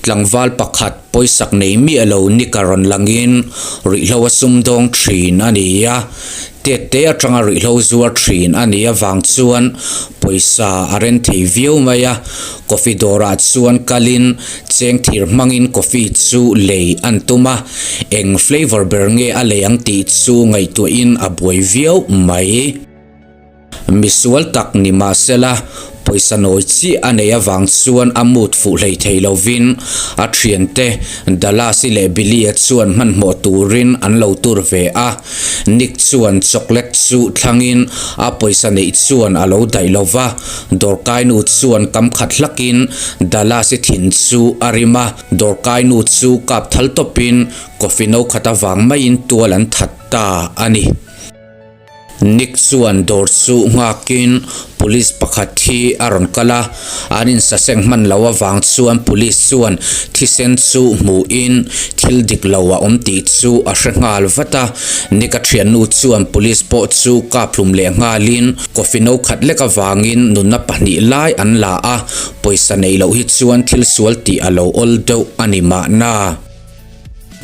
Tlangval pakhat pawisak nei miah lo Nick-a rawn langin ruihhlo a sumdawng thin a ni a. Tette atanga ruihhlo zuar thin a nih avang chuan pawisa a ren thei viau mai a. Coffee dawrah chuan kalin cheng thir hmangin coffee chu lei an tum a. Eng flavour ber nge a lei ang tih chu ngaihtuahin a buai viau mai. Misual tak ni mahsela, pawisa nawi chiah a neih avang chuan a mood fuh hlei thei lovin a thiante Dallas-i leh Billy-a chuan hmanhmawh turin an lo tur ve a. Nick chuan chocolate chu thlangin a pawisa neih chuan a lo daih lo va, dawrkainu chuan kam khat hlakin Dallas-i thin chu a rim a, dawrkainu chu kap thal tawpin coffee no khat avang maiin tual an that ta a ni. Nick chuan dawr chu nghakin police pakhat hi a rawn kal a, an insaseng hman lo avang chuan police chuan thisen chu hmuhin thil dik lo a awm tih chu a hre nghal vat a. Nick a thiannu chuan police pawh chu kap hlum leh nghalin coffee no khat lek avangin nunna pahnih lai an la a, pawisa neih loh hi chuan thil sual tih a lo awl deuh a ni mahna.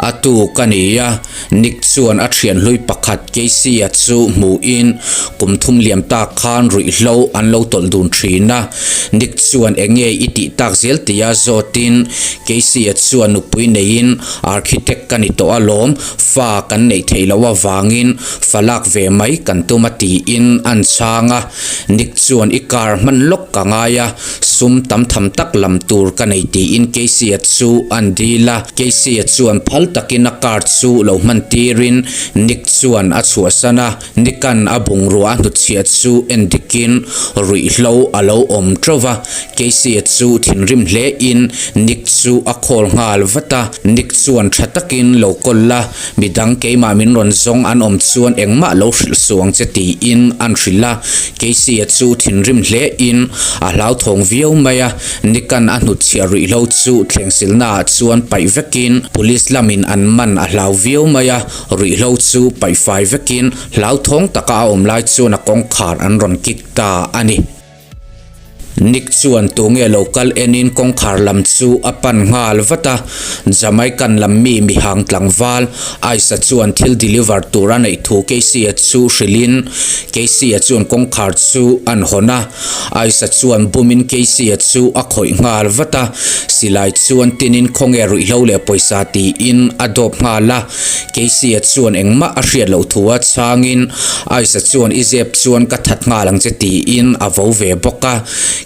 A tuk a ni a, Nick chuan a thianhlui pakhat Casey-a chu hmuhin kum thum liam tak khan ruihhlo an lo tawlh dun thin a. Nick chuan eng nge i tih tak zel tia zawtin Casey-a chuan nupui neiin architect ka ni tawh alawm, fa kan neih theih loh avangin fa lak ve mai kan tum a tiin an chhang a. Nick chuan i car hman lawk ka ngai a, Sum tam tham tak lam tur ka nei tiin Casey-a chu an dil a. Casey-a chuan phal takin a car chu lo hman tirin Nick chuan a chhuahsan a. Nick-a'n a bungrua a hnutchhiah chu en dikin ruihhlo a lo awm teuh va. Casey-a chu thinrim hlein Nick chu a call nghal vat a. Nick chuan tha takin lo call la, Midang keimah min rawn zawng an awm chuan engmah lo hrilh suh ang che tiin an hrilh a. Casey-a chu thinrim hle in a hlauthawng viau mai a, Nick-a'n a hnutchhiah ruihhlo chu thlengsilnaah chuan paih vekin Police lamin an man a hlau viau mai a, ruihhlo chu paih fai vekin hlauthawng taka a awm lai chuan a kawngkhar an rawn kik ta a ni. Nick chuan tunge lo kal enin kawngkhar lam chu a pan nghal vat a, Jamaican lam mi mihang tlangval Aisa chuan thil deliver tur a neih thu Casey-a chu hrilhin Casey-a chuan kawngkhar chu an hawn a, Aisa chuan bumin Casey-a chu a khawih nghal vat a, silai chuan tinin khawnge ruihhlo leh pawisa tiin a dawp nghal a, Casey-a chuan engmah a hriat loh thu a chhangin Aisa chuan i zep chuan ka that nghal ang che tiin a vo ve bawk a.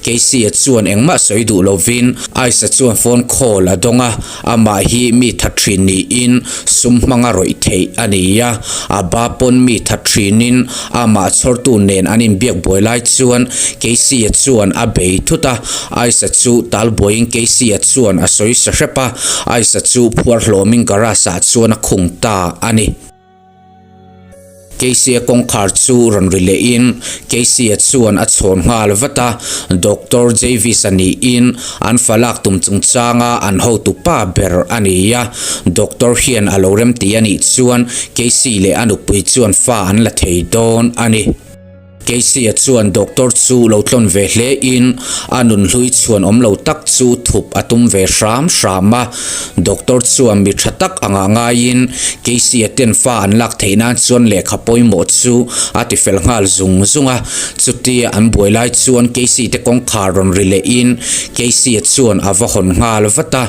Casey-a chuan engmah sawi duh lovin Aisa chuan phone call a dawng a, amah hi mi that thin niin sum hmanga rawih theih a ni a. A ba pawn mi that thinin amah chhawrtu nen an inbiak buai lai chuan Casey-a chuan a bei thut a, Aisa chu tal buaiin Casey-a chuan a sawi sa hrep a, Aisa chu phuar hlawmin garage ah chuan a khung ta a ni. Casey-a kawngkhar chu rawn ri lehin Casey-a chuan a chhawn nghal vat a, Doctor Javis-a niin an fa lak tum chungchanga an hotu pa ber a ni a, Doctor hian a lo remti a nih chuan Casey leh a nupui chuan fa an la thei dawn a ni. Casey-a chuan doctor chu lo tlawn ve hle in a nunhlui chhuan awm lo tak chu thup a tum ve hram hram a. Doctor chuan mi tha tak anga ngaiin Casey-a ten fa an lak theih nan chuan lehkha pawimawh chu a ti fel nghal zung zung a. Chutia an buai lai chuan Casey te kawngkhar rawn ri leh in Casey-a chuan a va hawn nghal vat a.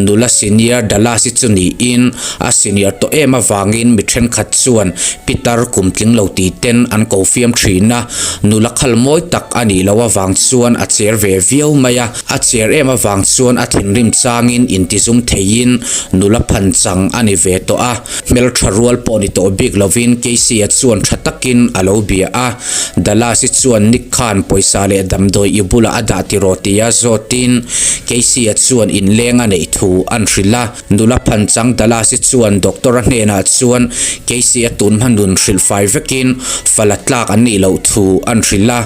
Nula senior Dallas-i chu niin A senior tawh em avangin mi thenkhat chuan pitar kum tling lo tih ten an ko fiam thin a, nula khal mawi tak a nih loh avang chuan a cher ve viau mai a, a cher em avang chuan a thinrim changin intizum theiin nula phan chang a ni ve tawh a, hmeltha rual pawh ni tawh bik lovin Casey-a chuan tha takin a lo bia a, Dallas-i chuan Nick khan pawisa leh damdawi i bulah a dah tiraw tia zawtin Casey-a chuan inleng a neih thu an hrilh a. Nula phanchang Dallas-i chuan doctor-a hnenah chuan Casey-a tun hma nun hrilh fai vekin fala tlak an nih loh thu an hrilh a.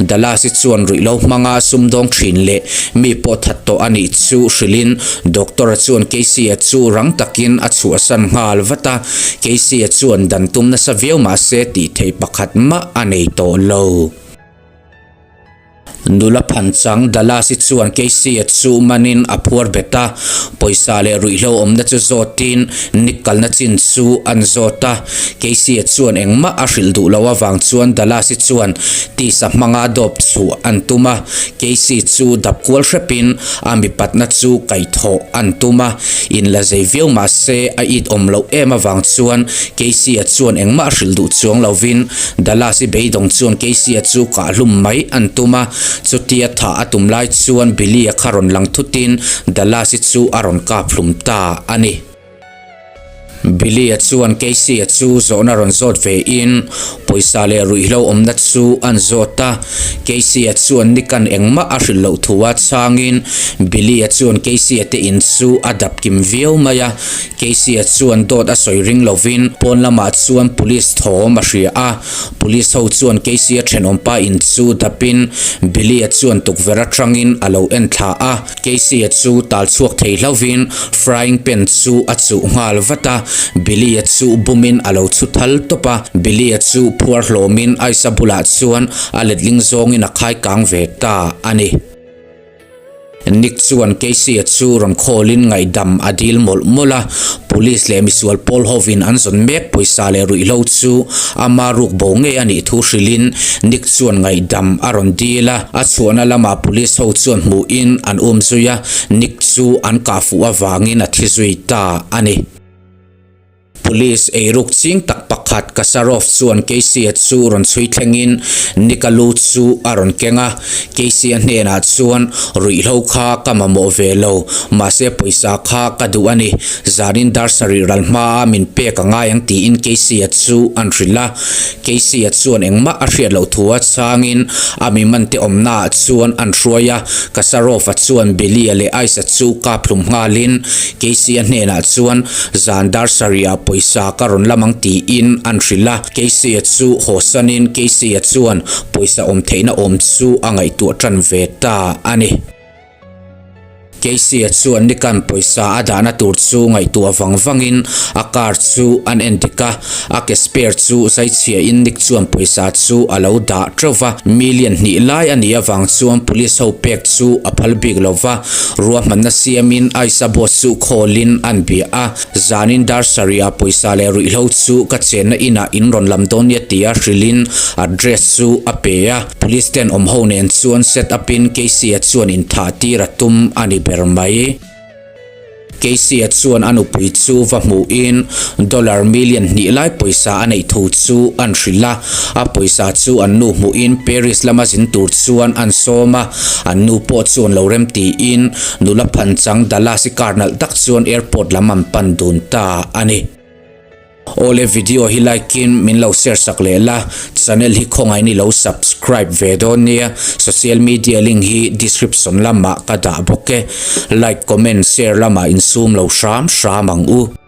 Dallas-i chuan ruihhlo hmanga sumdawng thin leh mi pawh that tawh a nih chu hrilhin doctor-a chuan Casey-a chu rang takin a chhuahsan nghal vat a. Casey-a chuan dan tum nasa viau mahse tih theih pakhat mah a nei tawh lo. Nula phanchang Dallas-i chuan Casey-a chu manin a phuar bet a, pawisa leh ruihhlo awmna chu zawtin Nick kalna chin chu an zawt a. Casey-a chuan engmah a hrilh duh loh avang chuan Dallas-i chuan tisa hmanga dawp chhuah an tum a, Casey chu dap kual hrepin a mipatna chu kaihthawh an tum a, inla zei viau mah se a it awm loh em avang chuan Casey-a chuan engmah a hrilh duh chuang lovin Dallas-i beidawng chuan Casey-a chu kahhlum mai an tum a, chutia thah a tum lai chuan Billy-a kha rawn lang thutin Dallas-i chu a rawn kap hlum ta a ni. Billy-a chuan Casey-a chu zawhna rawn zawt ve in pawisa leh ruihhlo awmna chu an zawt a. Casey-a chuan Nick-a'n engmah a hrilh loh thu a chhangin Billy-a chuan Casey-a te in chu a dap kim viau mai a. Casey-a chuan dawt a sawi ring lovin pawn lamah chuan police thawm a hria a. Police ho chuan Casey-a thenawmpa in chu dapin Billy-a chuan tukverh atangin a lo en thla a. Casey-a chu tal chhuak thei hlauvin frying pan chu a chuh nghal vat a, Billy-a chu bumin a lo chhu thal tawp a, Billy-a chu phuar hlawmin Aisa bulah chuan a letling zawngin a khai kang ve ta a ni. Nick chuan Casey-a chu rawn khawlin ngaihdam a dil mawlh mawlh a, Police leh misual pawl hovin an zawn mek pawisa leh ruihhlo chu ama ruk bo ngei a nih thu hrilhin Nick chuan ngaihdam a rawn dil a, a chhuahna lamah police ho chuan hmuhin an um zui a, Nick chu an kah fuh avangin a thi zui ta a ni. Police eiruk ching tak pakhat Kasarov chuan Casey-a chu rawn chhui thlengin Nick-a lu chu a rawn keng a, Casey-a hnenah chuan ruihhlo kha ka mamawh ve lo, mahse pawisa kha ka duh a ni, zanin dar sarih ral hmaa min pek a ngai ang tiin Casey-a chu an hrilh a. Casey-a chuan engmah a hriat loh thu a chhangin a mi mante awmnaah chuan an hruai a, Kasarov-a chuan Billy-a leh Ice-a chu kap hlum nghalin Casey-a hnenah chuan zan dar sarihah pawisa ka rawn lam ang tiin an hrilh a. Casey-a chu haw sanin Casey-a chuan pawisa awm theihna awm chu a ngaihtuah tan ve ta a ni. Casey-a chuan Nick-a'n pawisa a dahna tur chu ngaihtuah vang vangin a car chu an en dik a, a ke spare chu zai chhiahin Nick chuan pawisa chu a lo dah teuh va. Million hnih lai a nih avang chuan police ho pek chu a phal bik lo va, ruahmanna siamin Aisa boss chu khawlin an bia a. Zanin dar sarihah pawisa leh ruihhlo chu ka chenna inah in rawn lam dawn nia tia hrilhin address chu a pe a. Police ten awm ho nen chuan set up in Casey-a chuan inthah tir a tum a ni ber mai. Casey-a chuan a nupui chu va hmuhin dollar million hnih lai pawisa a neih thu chu an hrilh a. A pawisa chu an nu hmuhin Paris lama zin tur chuan an sawm a, an nu pawh chuan lo rem tiin nula phanchang Dallas-i car nalh tak chuan airport lam an pan dun ta a ni. Awle video hi like in min lo share sak leh la, channel hi khawngaih in i lo subscribe ve dawn nia, social media link hi description lamah ka dah bawk e, like comment share lamah insum lo hram hram ang u.